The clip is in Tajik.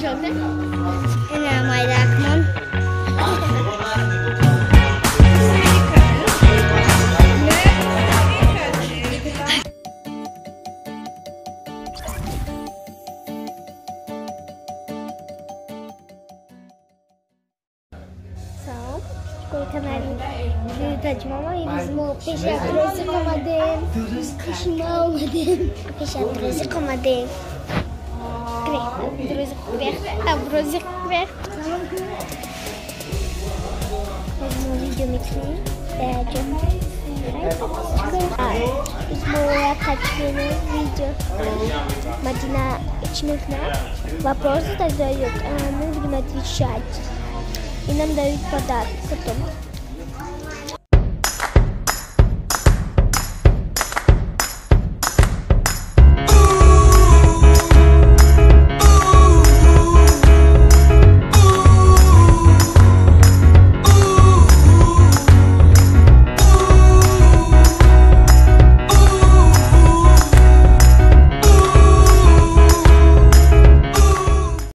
Ина майдакмон. Салом, канали Таҷмама. Имрӯз мо пеши Абдурозиқ омадем. Пеши ма омадем. Пеши Абдурозиқ омадем. Абдурозиқ бех, Абдурозиқ бех. Мо видео мекунем. Мо як качкини видео. Мадина чӣ мекунад? Вопросы задаёт, а мы будем отвечать. И нам дают подарок потом.